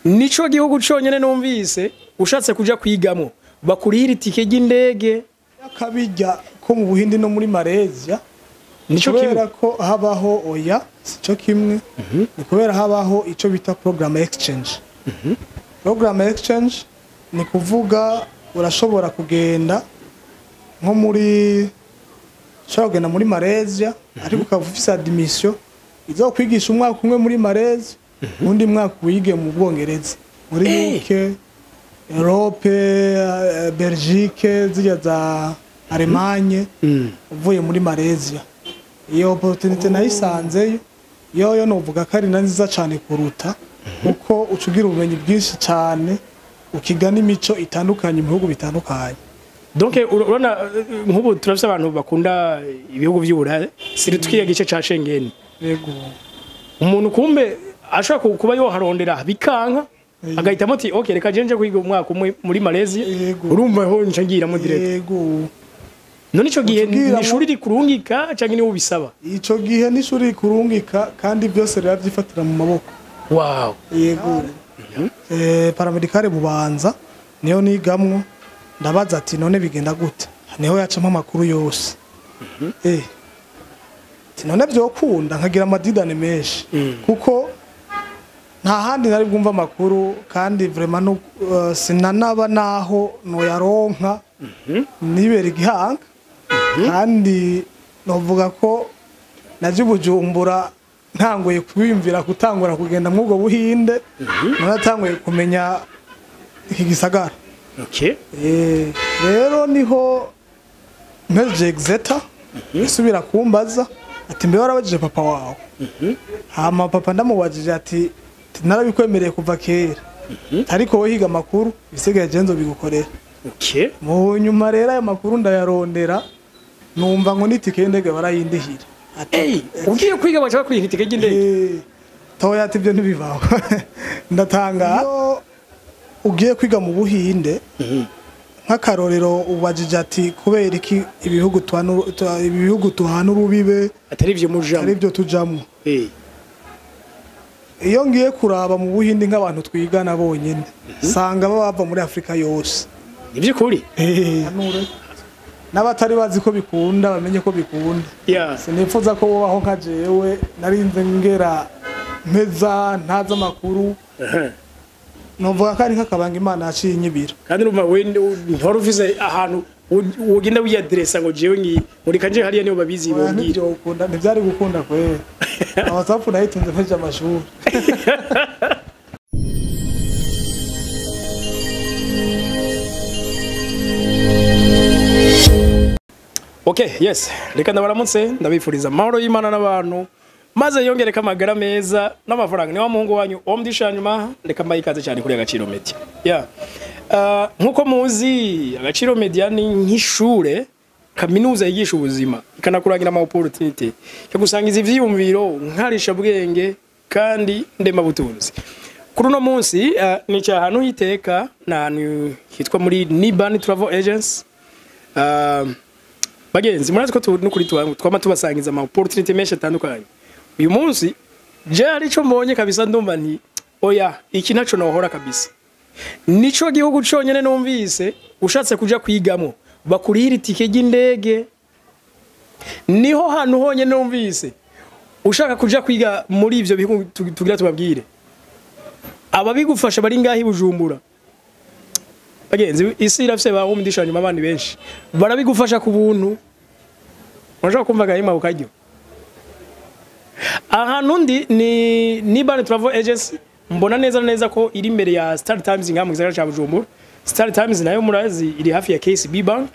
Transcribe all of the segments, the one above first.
Nico gihugu conyene numvise ushatse kuja kwigamo bakurihira itike ry'indege akabijya ko mu Buhindi no muri Malaysia. Nico kimwe kubera ko habaho oya sico kimwe. Ni kubera habaho ico bita program exchange. Program exchange ni kuvuga urashobora kugenda nko muri ushobora kugenda muri Malaysia ariko ukaba ufise admission izo kwigisha umwaka umwe muri Malaysia undi mwaka wige mu Bwongereza muri UK, Europe, Belgique, zirya za Allemagne uvuye muri Malaysia. Iyo opportunity nayisanzeyo yoyo novuga ko ari na nziza cyane kuruta kuko ucugira ubumenyi bwinshi cyane ukiga n'imico itandukanye mu bihugu bitandukanye. Donc urabona nk'ubu turafise abantu bakunda ibihugu vy'Uburayi surtout gice ca Schengen. Yego. Umuntu kumbe ashobora kuba yoharondera bikanka agahitamo ati okay reka jenje kwiga umwaka umwe muri Malaysia urumva ho nca ngiramo direct. Yego. None ico gihe ni ishuri rikurungika canke niwo bisaba? Ico gihe ni ishuri rikurungika kandi byose riravyifatira mu maboko. Wow. Yego. Paramedicale Bubanza niyo nigamwo ndabaza ati none bigenda gute? Niho yacamo amakuru yose. Ati none byokunda nkagira amadidane menshi kuko nta handi nari bwumva amakuru kandi vraiment no sinanaba naho no yaronka nibera igihanga kandi novuga ko naje Bujumbura ntanguye kwiyumvira gutangura kugenda mwubwo Buhinde naratanguye kumenya iki gisagara. Okay. Rero niho mpeje Exeter isubira kumbaza ati mbe warabajije papa wawe? Hama papa ndamubajije ati narabikwemereye kuva kera ariko wowe higa amakuru bisigaye genzo bigukorera. Okay. Mu nyuma rero ayo makuru ndayarondera numva ngo nitike y'indege barayindihira. Ati ugiye kwiga bacha bakwiha itike y'indege? Toya ati ibyo ntibibaho. Ndatanga ugiye kwiga mu Buhinde nk'akarorero ubajije ati kubera iki ibihugu tuhana urubibe atari ivyo mujamo atari ivyo tujamwo. Iyo ngiye kuraba mu Buhindi nk'abantu twigana bonyene sanga baba muri Afrika yose. Nivyo kuri? N'abatari bazi ko bikunda bamenye ko bikunda. Sinifuza ko bobaho nka jewe narinze ngera mpeza ntaza amakuru. Novuga ko ari nk'akabanga Imana yaciye inyibira. Kandi urumva we ntora ufise ahantu ugenda wiyadressa ngo jewe ngi muri kanje hariya niho babizi bongira. Nivyo ukunda ntivyari gukunda kwera. WhatsApp nayitunze mpeje amashuri. Okay, yes. Reka ndabaramutse ndabifuriza amahoro y'Imana n'abantu maze yongereka amagara meza n'amafaranga. Niwa muhungu wanyu omdisha nyuma reka mbaye ikaze cyane kuri Agaciro Media. Yeah. Nkuko muzi Agaciro Media ni nk'ishure kaminuza yigisha ubuzima ikanakurangira ama opportunity ikagusangiza ivyiyumviro nkarisha bwenge kandi ndema butunzi. Kuri uno munsi ni cyahantu hiteka na hitwa muri Niban Travel Agency. Bagenzi murazi ko nukuri twama tubasangiza ama opportunity menshi atandukanye. Uyu munsi je ari cyo mbonye kabisa ndumva nti oya iki naco nohora kabisa. Nico gihugu conyene numvise ushatse kuja kwigamo bakurihira itike ry'indege. Niho hantu honyene numvise ushaka kuja kwiga muri ivyo bihugu tugira tubabwire ababigufasha bari ngahi Bujumbura. Bagenzi isi irafise ba umdisha nyuma abandi benshi barabigufasha ku buntu. Urashaka kumva gahima ukajyo. Ahantu ndi ni Niban Travel Agency mbona neza neza ko iri imbere ya Star Times ngaha mu gisagara ca Bujumbura. Star Times nayo murazi iri hafi ya KCB Bank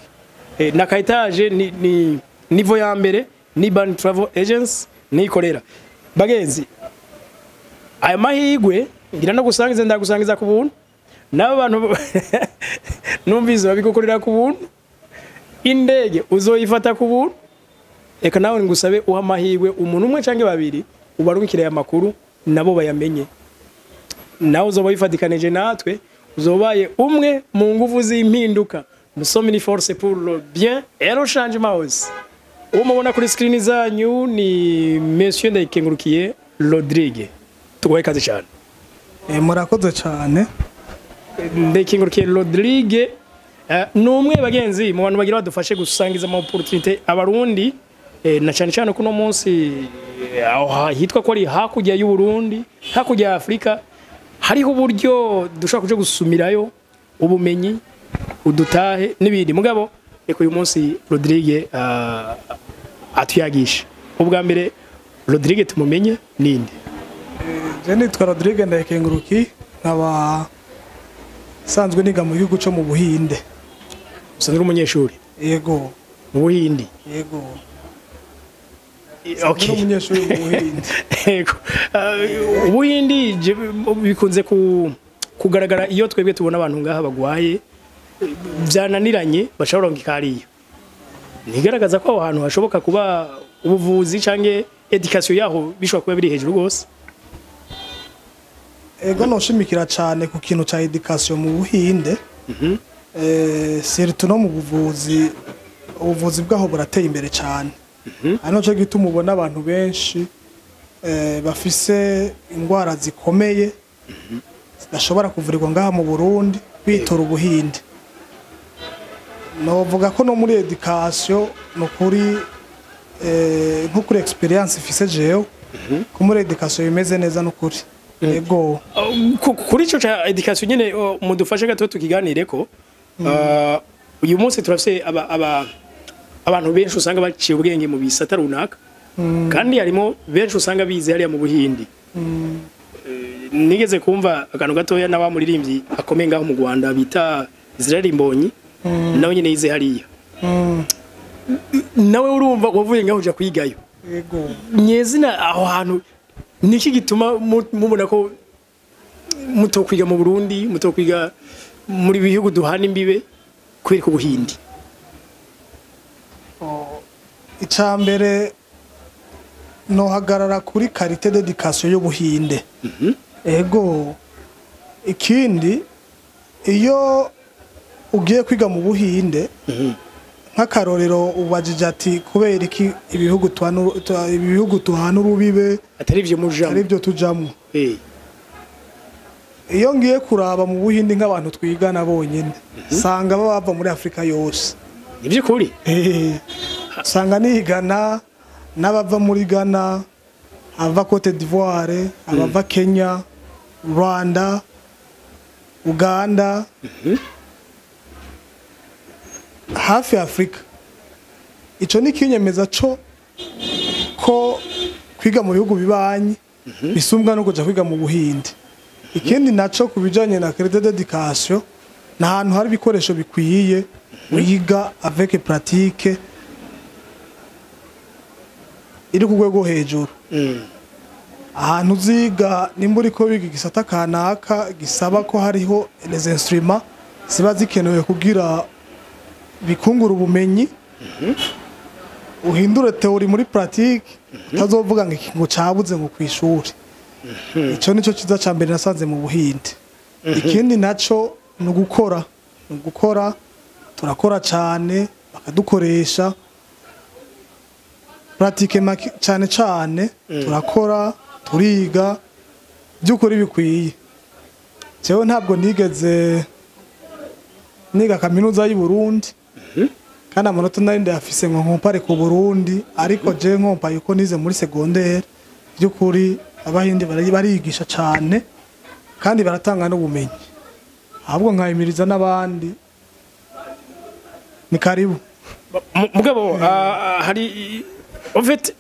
na ka etage ni niveau ya mbere Niban Travel Agency nikorera. Bagenzi aya mahigwe ngira no gusangiza ndagusangiza ku buntu nabo bantu numvise babigukorera ku buntu. Indege uzoyifata ku buntu. Eka nawe ngusabe uha amahirwe umuntu umwe canke babiri ubarungikire aya makuru nabo bayamenye. Nawe uzoba wifatikanije natwe uzobaye umwe mu nguvu z'impinduka. Nous sommes une force pour le bien et le changement aussi. Uwo mubona kuri screen zanyu ni Monsieur Ndayikengurukiye Rodrigue. Tugoye kazi cyane. Murakoze cyane. Ndayikengurukiye Rodrigue ni umwe bagenzi mu bantu bagira badufashe gusangiza ama opportunité abarundi, na cyane cyane kuno munsi aho hitwa ko ari hakurya y'u Burundi, hakurya ya Afrika, hariho uburyo dushobora kuja gusumirayo ubumenyi udutahe n'ibindi. Mugabo reka uyu munsi Rodrigue atuyagisha. Ubwa mbere Rodrigue tumumenye ninde? Je nitwa Rodrigue Ndayikenguruki, nkaba sanzwe niga mu gihugu cyo mu Buhinde. Usanzwe umunyeshuri? Yego. Mu Buhinde? Yego. Okay. Umunyeshuri mu Buhinde. Yego. Ubuhindi bikunze kugaragara iyo twebwe tubona abantu ngaha bagwaye byananiranye bashobora ngikariyo. Nigaragaza ko aho hantu hashoboka kuba ubuvuzi canke education yaho bishobora kuba biri hejuru gose. Ego, noshimikira cyane ku kintu ca education mu Buhinde. Surtout no mu buvuzi, ubuvuzi bwaho burateye imbere cyane. Hano cyo gituma ubona abantu benshi bafise ingwara zikomeye zidashobora kuvurirwa ngaha mu Burundi bitora Ubuhinde. Novuga ko no muri education no kuri nko kuri experience ifise jewe, ko muri education bimeze neza no kuri. Ego. Kuri ico ca education nyene mudufashe gato tukiganire ko uyu munsi turafise abantu benshi usanga baciye ubwenge mu bisata runaka, kandi harimo benshi usanga bize hariya mu Buhindi. Nigeze kumva akantu gatoya na wa muririmbyi akomeye ngaho mu Rwanda bita Israel Mbonyi, nawe nyene yize hariya. Nawe urumva wavuye ngaho uja kwigayo. Yego. Nyezina aho hantu niki gituma mubona ko mutokwiga mu Burundi, mutokwiga muri bihugu duhana imbibe, kwereka Ubuhindi? Icambere no hagarara kuri qualité d'éducation y'Ubuhinde. Ego. Ikindi, iyo ugiye kwiga mu Buhinde, nk'akarorero ubajije ati kubera iki ibihugu tuhana urubibe atari ivyo mujamwo, atari ivyo tujamwo. Iyo ngiye kuraba mu Buhinde nk'abantu twigana bonyene, sanga baba muri Afrika yose. Nivyo kuri? Sanga nigana n'abava muri Ghana, abava Cote d'Ivoire, abava Kenya, Rwanda, Uganda, hafi Afrika. Ico ni kinyemeza co ko kwiga mu bihugu bibanyi bisumbwa no kuja kwiga mu Buhinde. Ikindi naco kubijanye na qualité d'éducation, na hantu hari ibikoresho bikwiye, wiga avec pratique iri ku rwego hejuru. Ahantu uziga nimba uriko wiga igisata kanaka gisaba ko hariho les instruments ziba zikenewe kugira bikungura ubumenyi, uhindure théorie muri pratique, utazovuga ngo iki ngo cabuze ngo kwishuri. Ico nico ciza ca mbere nasanze mu Buhinde. Ikindi naco ni ugukora, ni ugukora, turakora cyane bakadukoresha pratique cyane cyane, turakora turiga by'ukuri bikwiye. Jewe ntabwo nigeze niga kaminuza y'u Burundi, kandi amanota nari ndayafise ngo nkompare ku Burundi, ariko je nkompaye uko nize muri secondaire, by'ukuri abahindi barigisha cyane kandi baratanga n'ubumenyi. Ahubwo nkayimiriza n'abandi, ni karibu. Mugabo hari en fait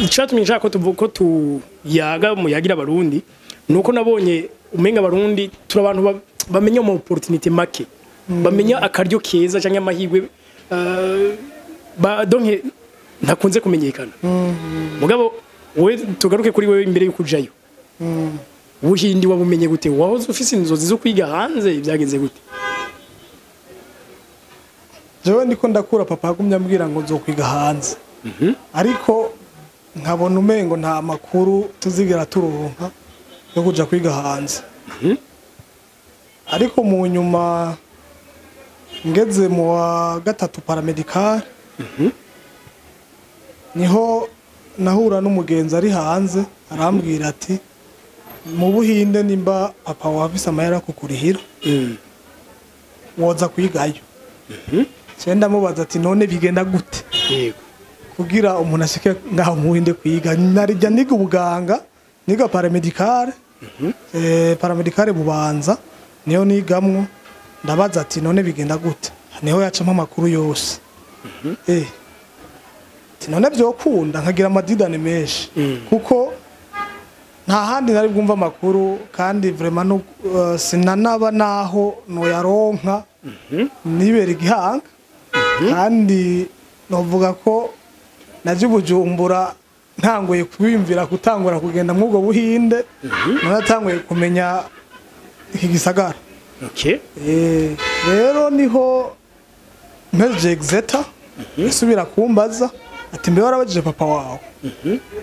icatumye nshaka ko tuvuga ko tuyaga muyagira abarundi, nuko nabonye umenga abarundi turi abantu bamenya mu opportunité make, bamenya akaryo keza canke amahirwe donc ntakunze kumenyekana. Mugabo we tugaruke kuri wewe imbere y'ukujayo. Ubuhindi wabumenye gute? Wahoze ufise inzozi zo kwiga hanze, byagenze gute? Jewe ndiko ndakura papa agumye ambwira ngo nzokwiga hanze. Ariko nkabona umengo nta makuru tuzigera turonka yo kuja kwiga hanze. Ariko mu nyuma ngeze mu wa gatatu paramedical, niho nahura n'umugenzi ari hanze, arambwira ati Mu Buhinde nimba papa wawe afise amahera kukurihira, woza kwigayo. Ndamubaza ati none bigenda gute? Yego. Kugira umuntu ashike ngaho mu Buhinde kwiga, narijya niga ubuganga, niga paramedicale. Paramedicale Bubanza niyo nigamwo. Ndabaza ati none bigenda gute? Niho yacamo amakuru yose. Ati none byokunda nkagira amadidane menshi, kuko nta handi nari bwumva amakuru, kandi vraiment no sinanaba naho noyaronka nibera igihanga. Kandi novuga ko naje Bujumbura ntanguye kwiyumvira gutangura kugenda mw'ubwo Buhinde, naratanguye kumenya iki gisagara. Okay. Rero niho mpejeje Exeter, isubira kumbaza ati mbe warabajije papa wawe?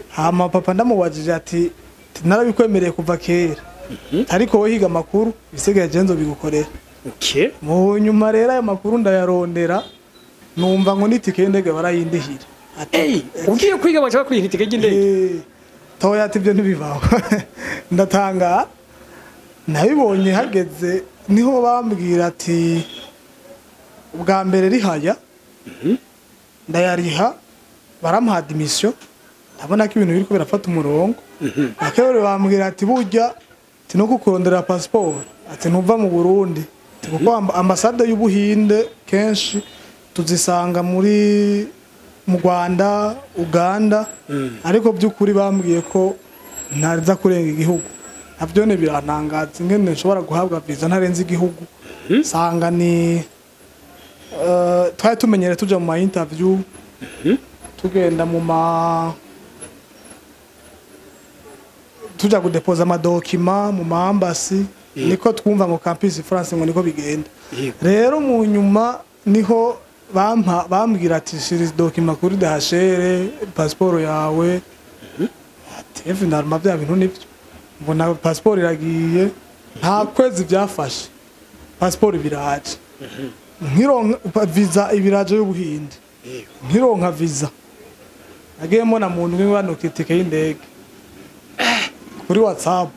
Hama papa ndamubajije ati narabikwemereye kuva kera, ariko wowe higa amakuru, bisigaye je nzobigukorera. Okay. Mu nyuma rero ayo makuru ndayarondera, numva ngo n'itike y'indege barayindihira. Ati ugiye kwiga baca bakwiha itike y'indege? Toya ati ibyo ntibibaho. Ndatanga nabibonye hageze niho bambwira ati ubwa mbere rihaya, ndayariha, barampa admission, ndabona ko ibintu biriko birafata umurongo. Akabere bambwira ati burya ati no kukurondera passport, ati ntuva mu Burundi, kuko ambasade y'Ubuhinde kenshi tuzisanga muri mu Rwanda, Uganda, ariko by'ukuri bambwiye ko ntaza kurenga igihugu. Navyo ne birantangaza ingene nshobora guhabwa visa ntarenze igihugu. Sanga ni twari tumenyere tuja mu ma interview, tugenda mu ma tuja kudepoza amadokima mu ma embassy, niko twumva ngo Campus France ngo niko bigenda. Rero mu nyuma niho bambwira ati shira dokima kuri DHL, passport yawe. Ati finalement bya bintu nivyo, mbona passport iragiye, nta kwezi byafashe passport biraje, nkironka visa ibiraje y'Ubuhinde, nkironka visa nagiyemo na muntu umwe banoka itike y'indege kuri WhatsApp.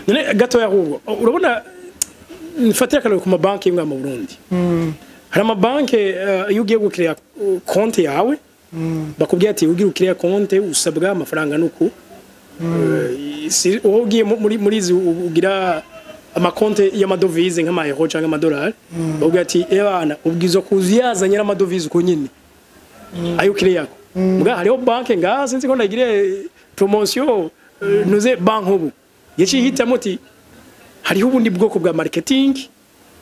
None gatoya ahubwo urabona mfatira akarorero ku mabanki imwe mu Burundi. Hari amabanki iyo ugiye gukiriya konti yawe, bakubwira ati ugiye gukiriya konti usabwa amafaranga nuku. Uwo ugiye muri izi ugira amakonte y'amadovize nk'amayero cyangwa amadolari, bakubwira ati ebana ubwizo kuziyazanye n'amadovize uko nyine ayo ukiriyako. Mbwa hariho banki ngaha sinzi ko ndagire promotion nuze banki ubu yaciye ihitamo ati hariho ubundi bwoko bwa marketing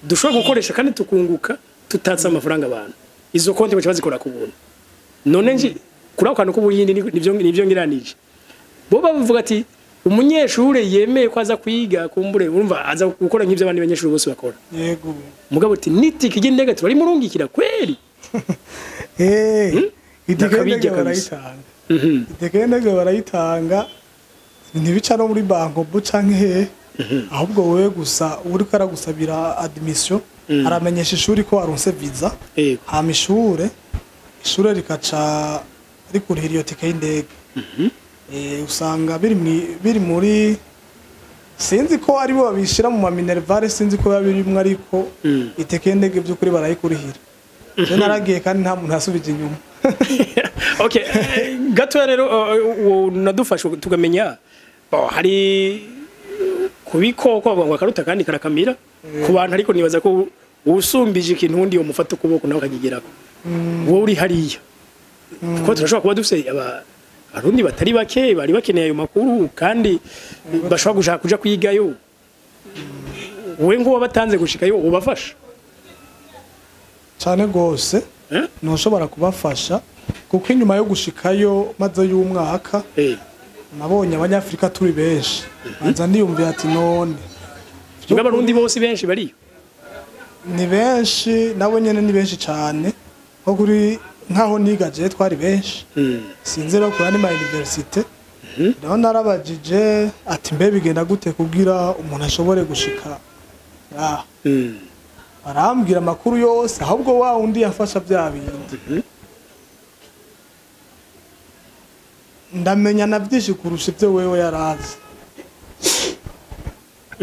dushobora gukoresha kandi tukunguka tutatse amafaranga abantu. Izo konti baca bazikora ku buntu. None nje kuri ako kantu k'Ubuhinde nivyo ngiranije. Bo bavuga ati umunyeshure yemeye ko aza kwiga kumbure urumva aza gukora nk'ivyo abandi banyeshure bose bakora. Yego. Mugabo ati nitike y'indege tubari murungikira kweri. Itike y'indege barayitanga. Itike y'indege barayitanga, ntibica no muri banko bu canke he, ahubwo wewe gusa uriko aragusabira admission, aramenyesha ishuri ko waronse visa, hama ishure rikaca rikurihira iyo tike y'indege. Usanga biri muri sinzi ko ari bo babishira mu ma minerval, sinzi ko babirimwe, ariko itike y'indege by'ukuri barayikurihira. Je naragiye kandi nta muntu asubije inyuma. Okay, gato rero unadufasha tukamenya hari kubikoko ngo akaruta kandi karakamira ku bantu, ariko nibaza ko usumbije ikintu undi umufata ukuboko nawe akakigerako. Wowe uri hariya, kuko turashobora kuba dufise abarundi batari bake bari bakeneye ayo makuru kandi bashobora gushaka kuja kwigayo. Wowe ngo wabatanze gushikayo ubafasha cyane gose? Ntushobora kubafasha kuko inyuma yo gushikayo maze y'umwaka nabonye abanyafrika turi benshi, banza ndiyumvira ati none abarundi bose benshi bariyo ni benshi, nabo nyene ni benshi cyane, nko kuri nkaho nigaje twari benshi. Sinzi rero kuri ma université naho narabajije ati mbe bigenda gute kugira umuntu ashobore gushika barambwira amakuru yose, ahubwo wa undi yafasha bya bindi ndamenya na byinshi kurusha ibyo wewe yarazi.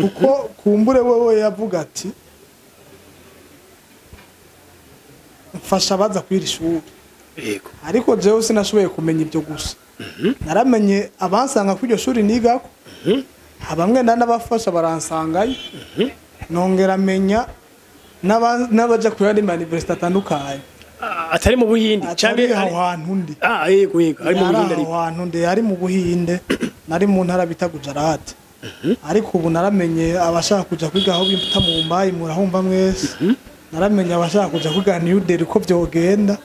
Kuko kumbure wewe yavuga ati mfasha baza kwiri shuri. Yego. Ariko jewe sinashoboye kumenya ibyo gusa. Naramenye abansanga kuri iryo shuri nigako. Abamwe n'abafasha baransangayo. Nongera menya n'abaja kuri andi university atandukanye. Atari mu Buhinde canke aho hantu ndi. Yego yego, ari mu Buhinde, ariko aho hantu ndi ari mu Buhinde, nari mu ntara bita Gujarat. Ariko ubu naramenye abashaka kuja kwiga aho bita Mumbai, murahumva mwese. Naramenye abashaka kuja kwiga New Delhi ko byogenda.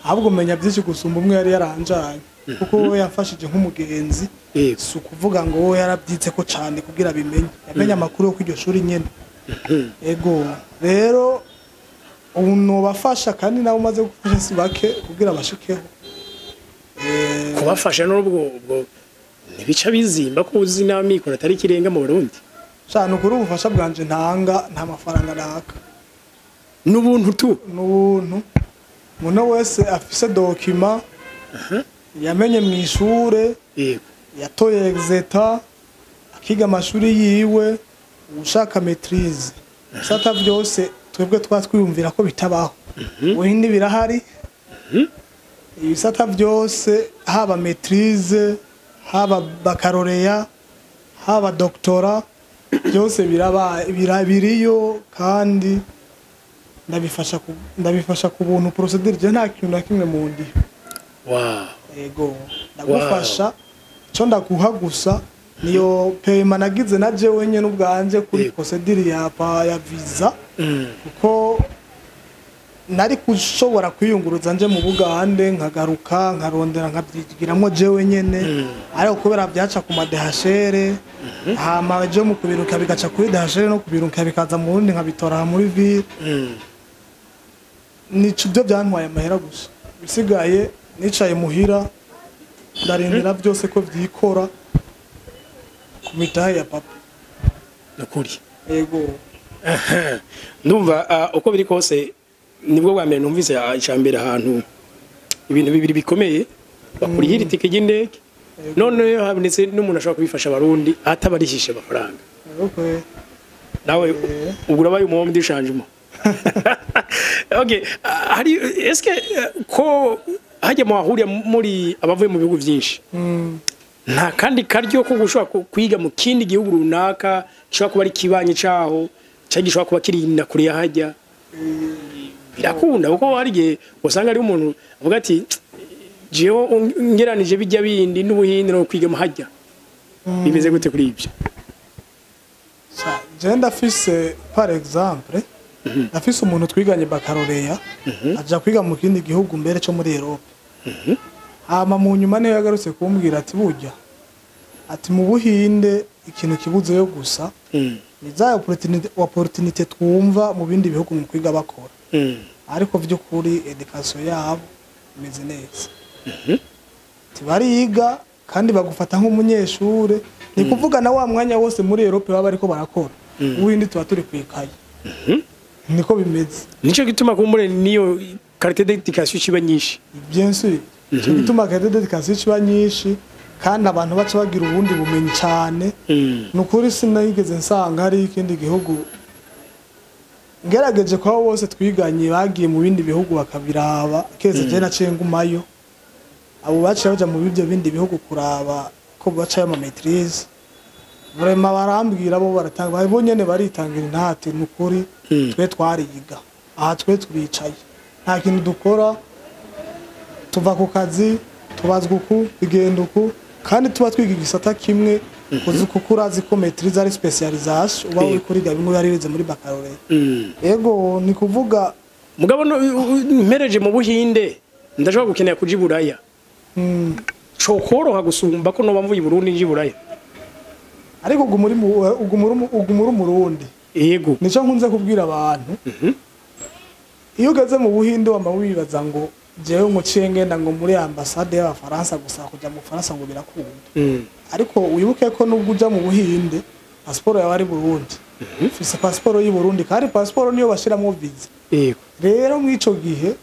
Ahubwo menya byinshi gusumba umwe yari yaranjanye. Kuko we yafashije nk'umugenzi. Si ukuvuga ngo wowe yarabyitse ko cane kugira bimenye. Yamenye amakuru yo kwiryo shuri nyene. Ego rero ubu nobafasha kandi nabo umaze gufasha si bake kugira bashikeho. Kubafasha n'ubwo ubwo ntibica bizimba ko uzi n'amikoro atari kirenga mu Burundi. Cyane ukuri ubufasha bwanje ntanga nta mafaranga naka. N'ubuntu tu. N'ubuntu. Umuntu wese afise document yamenye mu ishure, yego, yatoye exeta, akiga amashuri yiwe, ushaka maîtrise. Sata byose twebwe twatwiyumvira ko bitabaho. Ubuhindi birahari. Ibisata byose haba maîtrise, haba baccalauréat, haba doctorat, byose biraba birabiriyo kandi ndabifasha ku buntu procedure je nta kintu na kimwe mu ndi. Wow. Ego ndagufasha cyo ndaguha gusa niyo payment nagize na jewe nyene ubwanje kuri procedure ya visa. Kuko nari kushobora kwiyunguruza nje mu Bugande nkagaruka nkarondera nkabyigiramwo jewe nyene, ariko kubera byaca ku madehashere hama je mu kubiruka bigaca kuri dehashere no kubiruka bikaza mu Burundi nkabitora muri ville. Nico byo byantwaye amahera gusa, bisigaye nicaye muhira ndarindira byose ko vyikora ku mitahe ya papa. Nukuri. Ego. Ndumva uko biri kose nibwo bwa mbere numvise icambere ahantu ibintu bibiri bikomeye bakurihira itike ry'indege, none habonetse n'umuntu ashobora kubifasha abarundi atabarishishe amafaranga. Okay. Nawe ugura bayo umuhondo ndishanjemo. Okay, hari eske ko hajya muhahuriye muri abavuye mu bihugu byinshi, nta kandi karyo ko gushobora kwiga mu kindi gihugu runaka gishobora kuba ari kibanye caho cyangwa gishobora kuba kiri na kure hajya birakunda, kuko hari igihe usanga ari umuntu avuga ati jewe ngeranije bijya bindi n'ubuhinde no kwiga muhajya. Bimeze gute kuri ibyo? Je ndafise par exemple ndafise umuntu twiganye baccalauréat aja kwiga mu kindi gihugu mbere cyo muri Europe. Hama mu nyuma niyo yagarutse kumbwira ati burya ati mu Buhinde ikintu kibuzeyo gusa ni za opportunité twumva mu bindi bihugu mu kwiga bakora. Ariko vy'ukuri education yabo imeze neza. Tibariga kandi bagufata nk'umunyeshure, ni kuvuga na wa mwanya wose muri Europe baba ariko barakora. Ubuhinde tuba turi kwikaye. Niko bimeze. Nico gituma kumbure niyo qualité d'éducation kiba nyinshi. Bien sûr. Nico gituma qualité d'éducation kiba nyinshi kandi abantu baca bagira ubundi bumenyi cyane. Nukuri sinayigeze nsanga hari ikindi gihugu ngerageje kwa bose twiganye bagiye mu bindi bihugu bakabiraba keze je naciye ngumayo. Abo baciye baja mu bibyo bindi bihugu kuraba ko baca ama maîtrise. Vraiment barambwira bo baratanga babo nyene baritangira intati nukuri twe twariga aha twe turicaye nta kintu dukora, tuva ku kazi tubazwa uku bigenda uku kandi tuba twiga igisata kimwe kuzi kuko urazi ko maîtrise ari spécialisation uba uri kuriga bimwe yarize muri baccalauréat. Ego ni kuvuga mugabo mpereje mu Buhinde ndashobora gukenera kuja i Buraya. Cokoroha gusumba ko noba mvuye i Burundi nje i Buraya. Ariko ugumuri umurundi. Yego. Nico nkunze kubwira abantu. Iyo ugeze mu Buhinde wamba wibaza ngo jewe ngo ciye ngenda ngo muri ambassade y'Abafaransa gusa kuja mu Faransa ngo birakunda. Ariko wibuke ko nubwo uja mu Buhinde passport yawe ari Burundi. Ufise passport y'u Burundi kandi passport niyo bashiramwo visa. Yego. Rero mw'ico gihe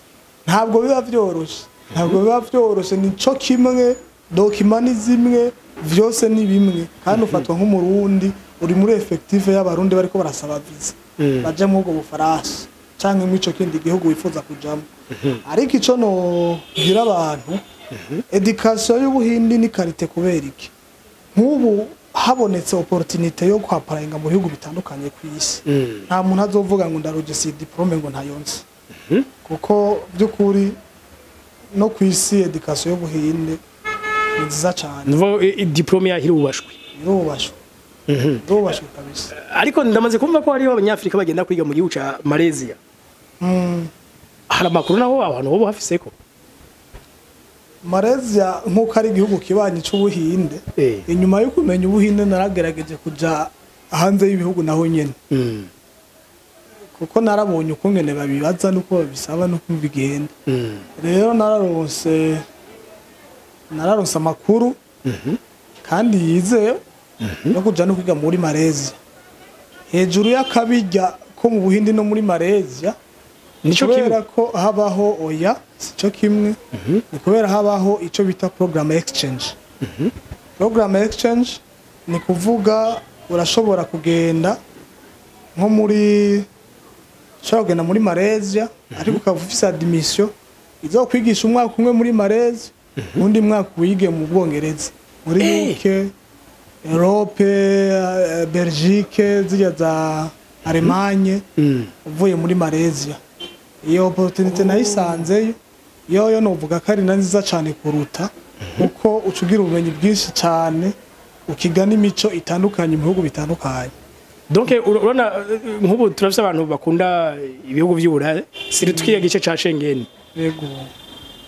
ntabwo biba vyoroshe. Ntabwo biba vyoroshe nico kimwe document ni zimwe vyose ni bimwe kandi ufatwa nk'umurundi Uri muri effectif y'Abarundi bariko barasaba visa baja muri ubwo Bufaransa canke muri ico kindi gihugu wifuza kujamo. Ariko ico nobwira abantu, éducation y'Ubuhindi ni qualité. Kubera iki? Nk'ubu habonetse opportunité yo kwapplyinga mu bihugu bitandukanye ku isi, nta muntu azovuga ngo ndarugese diplôme, ngo ntayonse, kuko by'ukuri no ku isi éducation y'Ubuhinde ni nziza cyane. Nuvuga diplôme yaho irubashwe? Irubashwe, irubashwe kabisa. Ariko ndamaze kumva ko hariho Abanyafrika bagenda kwiga mu gihugu ca Malaysia. Hari amakuru naho abantu bo bafiseko? Malaysia, nk'uko ari igihugu kibanyi c'Ubuhinde, inyuma yo kumenya Ubuhinde naragerageje kuja hanze y'ibihugu naho nyene, kuko narabonye ukungene babibaza n'uko babisaba n'uko bigenda. Rero nararonse amakuru kandi yizewe no kuja no kwiga muri Malaysia, hejuru y'akabirya ko mu Buhindi no muri Malaysia. Nico Kubera kimwe? ko habaho, oya, sico kimwe. Ni kubera habaho ico bita program exchange. Program exchange ni kuvuga urashobora kugenda nko muri, ushobora kugenda muri Malaysia ariko ukaba ufise admission izokwigisha umwaka umwe muri Malaysia, undi mwaka wige mu Bwongereza, muri UK, Europe, Belgique, zirya za Allemagne, uvuye muri Malaysia. Iyo opportunité nayisanzeyo. Yoyo novuga ko ari na nziza cyane kuruta, kuko uca ugira ubumenyi bwinshi cyane, ukiga n'imico itandukanye mu bihugu bitandukanye. Donc urabona, nk'ubu turafise abantu bakunda ibihugu vy'Uburaya, siri twiga gice ca Schengen. Yego.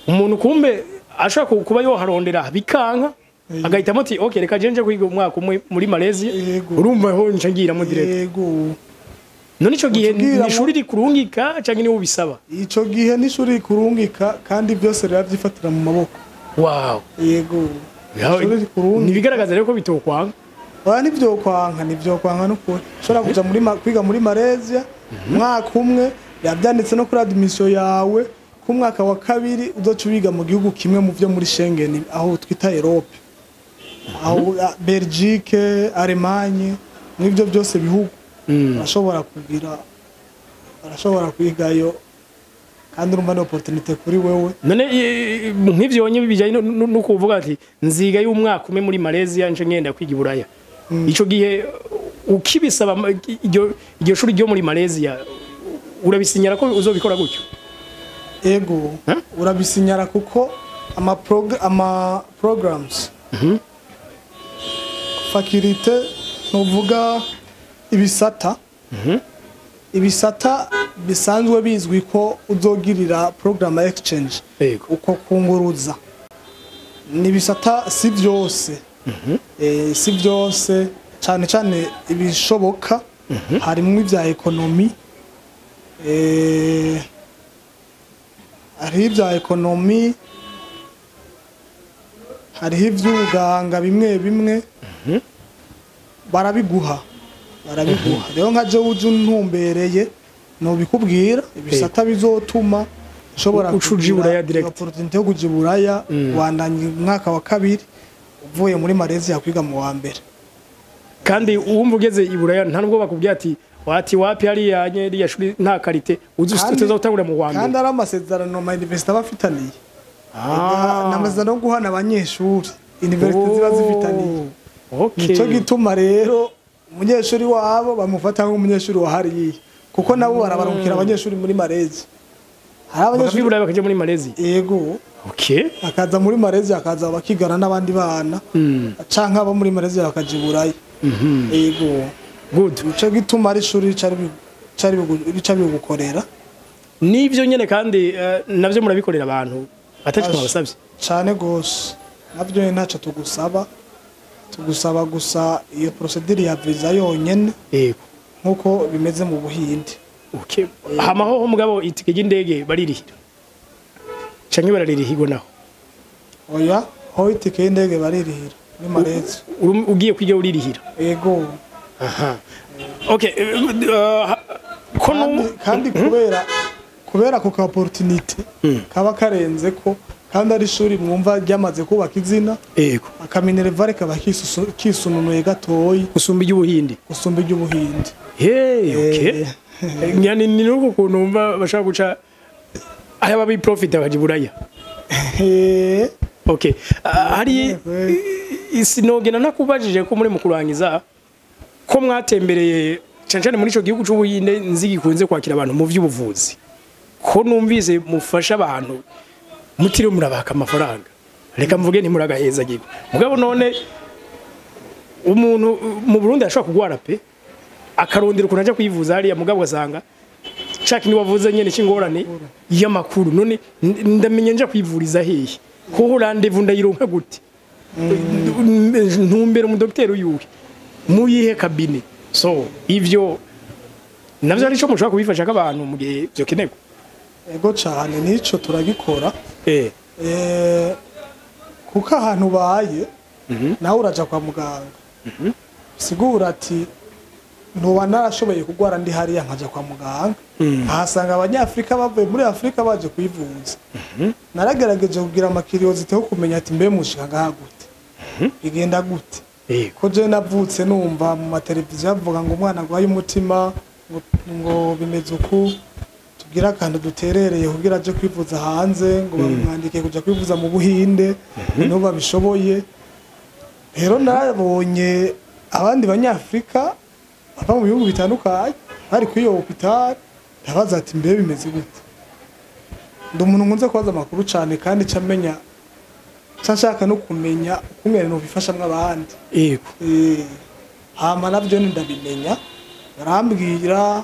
Umuntu kumbe ashobora kuba yoharondera bikanka, agahitamo ati: "Okay, reka je nje kwiga umwaka umwe muri Malaysia." Urumva ho nca ngiramo direct. Yego. None ico gihe Ucubwira ni ishuri rikurungika canke niwe ubisaba? Ico gihe n'ishuri rikurungika, kandi byose rirabyifatira mu maboko. Yego. Ishuri rikurungika. Ntibigaragaza rero ko bitokwanga? Oya, ntivyokwanka, ntivyokwanka n'ukuri. Ushobora kuja muri kwiga muri Malaysia umwaka umwe, biba byanditse no kuri admission yawe ko umwaka wa kabiri uzoca wiga mu gihugu kimwe mu vyo muri Schengen, aho twita Europe, aho Belgique, Allemagne, n'ivyo byose bihugu. Urashobora kugira, barashobora kwigayo, kandi urumva ni opportunité kuri wewe. None nk'ivyo onye bijanye no kuvuga ati nziga y'umwaka umwe muri Malaysia, nje ngenda kwiga i Buraya, ico gihe ukibisaba iryo shuri ryo muri Malaysia, urabisinyara ko uzobikora gutyo? Ego. Huh? Urabisinyara, kuko ama programs, faculté, nuvuga ibisata bisanzwe bizwi ko uzogirira program exchange, uko kunguruza, ni ibisata, si byose, si byose, cyane cyane ibishoboka harimo ibya économie, hariho ibya économie, hariho iby'ubuganga bimwe bimwe, barabiguha. Rero nka jewe uje untumbereye, nobikubwira ibisata bizotuma ushobora Uca uja i Buraya direct. Opportunité yo kuja i Buraya, wandanya umwaka wa kabiri uvuye muri Malaysia kwiga mu wa mbere. Kandi uwumva ugeze i Buraya, nta nubwo bakubwira ati wati wapi, hariya nye riya shuri nta qualité, uzi uza gutangura mu wa Kandi mbere. ari amasezerano ama université aba afitaniye. Ni amasezerano yo guhana abanyeshuri université ziba zifitaniye. Nico gituma rero umunyeshuri wabo bamufata nk'umunyeshuri wa hariya, kuko nabo barabarungikira abanyeshuri muri Malaysia. Hari Bakava i abanyeshuri Buraya bakaja muri Malaysia? Yego. Akaza muri Malaysia, akaza bakigana n'abandi bana, canke abo muri Malaysia bakaja i Buraya. Yego. Nico gituma ari ishuri rica bigukorera. Nivyo nyene, kandi navyo murabikorera abantu ataco mwabasavye? Cane gose. Navyo nyene ntaco tugusaba, tugusaba gusa iyo procédure ya visa yonyene, nkuko bimeze mu Buhinde. Okay, hama ho mugabo itike ry'indege baririhira canke bararirihirwa naho? Oya, ho itike y'indege baririhira muri Malaysia. Ugiye kwiga uririhira? Yego. Aha, okay. Ko Kandi kubera ako ka opportunité kaba karenze ko Kandi ari ishuri mwumva ryamaze kubaka izina. Yego. Aka minerval kaba kisununuye gatoyi gusumba iry'Ubuhinde. Gusumba iry'Ubuhinde. Hey, okay. Yani ni nuko kuntu umva bashaka guca aya babi profit abaje Buraya. Okay. Hari isinogena nakubajije ko muri mu kurangiza ko mwatembereye cyane cyane muri ico gihugu c'Ubuhinde nzi gikunze kwakira abantu mu vy'ubuvuzi. Ko numvise mufasha abantu mutiriwe murabaka amafaranga. Reka mvuge nti muragaheza gigo. Mugabo none umuntu mu Burundi ashobora kugwara pe akarondera ukuntu aja kwivuza hariya, mugabo gasanga caki ni wavuze nyene cyingorane y'amakuru. None ndamenye nja kwivuriza hehe? Ko rendez-vous ndayironka gute? Ntumbere umudokiteri uyuhe? Muyihe kabine? So ivyo navyo ari cyo mushobora kubifasha abantu mu gihe byo kenerwa. Ego cyane nico turagikora. Kuko ahantu baye nawe uraja kwa muganga. Sigura ati ntuba narashoboye kugwara ndi hariya nkaja kwa muganga. Ahasanga abanyafrika bavuye muri Afrika baje kwivuza. Naragerageje kugira amakiriyozite yo kumenya ati mbe mushika ngaha gute? Bigenda gute? Ko je navutse numva mu mateleviziyo bavuga ngo umwana agwaye umutima ngo bimeze uku, tugira akantu duterereye kugira aje kwivuza hanze, ngo bamwandike kuja kwivuza mu Buhinde niho babishoboye. Rero nabonye abandi banyafrika bava mu bihugu bitandukanye bari kuri iyo hospital, ndabaza ati mbe bimeze gute? Ndi umuntu nkunze kubaza amakuru cyane kandi camenya nshaka no kumenya ukungene no bifashamwe abandi. Yego. Hama navyo ndabimenya, barambwira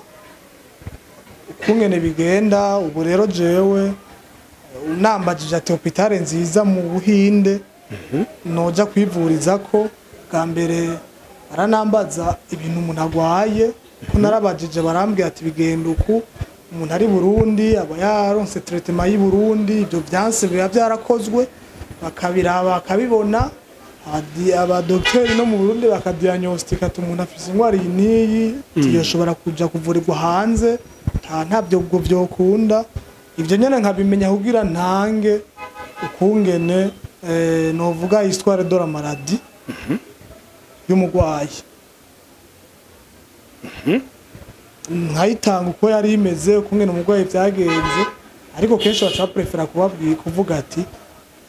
ukungene bigenda. Ubu rero jewe unambajije ati hospital nziza mu Buhinde noja kwivuriza ko bwa mbere baranambaza ibintu umuntu agwaye, ko narabajije barambwira ati bigenda uku, umuntu ari Burundi aba yaronse traitement y'i Burundi, ibyo vyanse biba byarakozwe bakabiraba bakabibona, abadokiteri no mu Burundi bakadiagnostika ati umuntu afise ingwara iyi n'iyi tiyoshobora kuja kuvurirwa hanze, ntabyo ubwo vyokunda. Ivyo nyene nkabimenya kugira ntange ukungene novuga histoire de la maladie y'umugwayi. Nkayitanga uko yari imeze ukungene umugwayi vyagenze, ariko kenshi baca prefera kubabwira kuvuga ati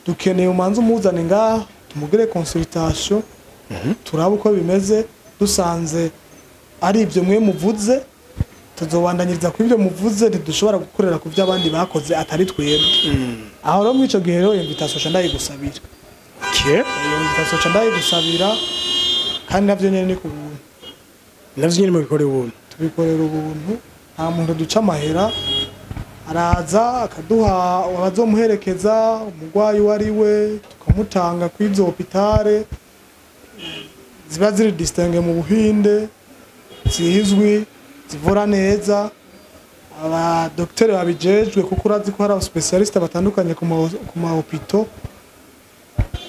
dukeneye umanze umuzane ngaha tumugire consultation turabe uko bimeze, dusanze ari ibyo mwe muvuze tuzobandanyiriza ku ibyo muvuze, ntidushobora gukorera ku by'abandi bakoze atari twebwe. Aho rero muri ico gihe rero invitation ndayigusabira. Okay. Iyo invitation ndayigusabira kandi navyo nyene ni ku buntu. Navyo nyene mubikorera ubuntu. Tubikorera ubuntu, nta muntu duca amahera, araza akaduha abazomuherekeza umugwayi wari we tukamutanga kw'izo hopitale ziba ziri distingue mu Buhinde, zizwi zivura neza, abadokiteri babijejwe kuko urazi ko hari abaspecialiste batandukanye ku ma hopito,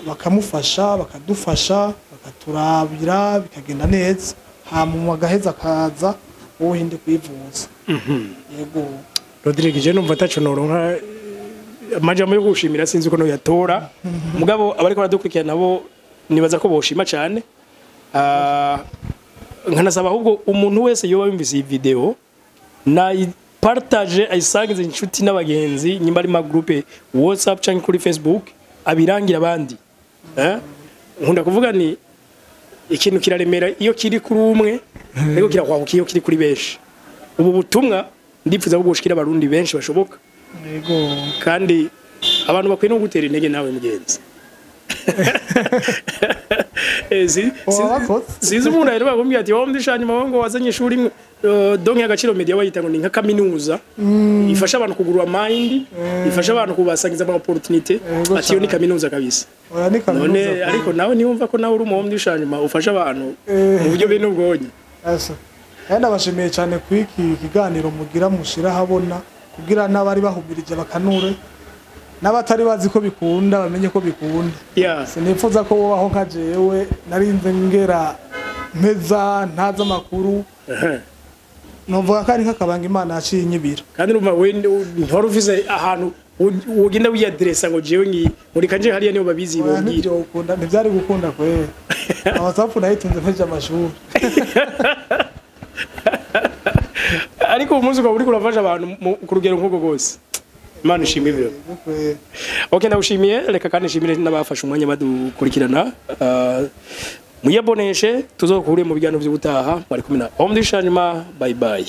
bakamufasha bakadufasha bakaturabira bikagenda neza, hama agaheza akaza Ubuhinde kwivuza. Yego. Rodrigue, je numva ataco noronka amajambo yo gushimira sinzi ko no yatora. Mugabo abariko baradukurikirana nabo nibaza ko boshima cyane. Nkanasaba ahubwo umuntu wese yoba yumvise iyi video na partage ayisangize inshuti n'abagenzi nyimba ari ma groupe WhatsApp canke kuri Facebook abirangira abandi. Nkunda kuvuga ni ikintu kiraremera iyo kiri kuri umwe ariko kirakwabuka iyo kiri kuri benshi. Ubu butumwa ndipfuza ko gushikira abarundi benshi bashoboka. Yego. Kandi abantu bakwiye no gutera intege nawe mugenzi. Sinzi umuntu rero bakumbwira ati wowe ndishanye ngo wazanye ishuri imwe donc Agaciro Media bayita ngo ni nka kaminuza ifasha abantu kugurura mind, ifasha abantu kubasangiza ama opportunité, ati yo ni kaminuza kabisa. Oya ni kaminuza. None ariko nawe niwumva ko nawe uri umuhomyi ndishanye ufasha abantu mu buryo bene ubwonye. Asa. Kandi abashimiye cyane kwiki kiganiro mugira mushira habona kugira n'abari bahumirije bakanure n'abatari bazi ko bikunda bamenye ko bikunda. Sinifuza ko wobaho nka jewe narinze ngera mpeza ntaza amakuru. Novuga kandi nk'akabanga Imana yaciye inyibira. Kandi urumva we ntiwari ufise ahantu Wogenda wiyadiresa ngo jewe ngi muri kanje hariya niho babizi Oya, bombwira. ntivyokunda, ntivyari gukunda kwera. WhatsApp nayitunze mpejeje amashuri. Ariko uwo munsi ukaba uriko urafasha abantu ku rugero nk'ubwo rwose, Imana ishimwe ibyo. Yego kwera. Okay, ndagushimiye. Reka kandi nshimire n'abafashe umwanya badukurikirana. Muyaboneshe, tuzohure mu biganiro by'ubutaha. Mwari kumwe na Homme du Changement. Bye bye.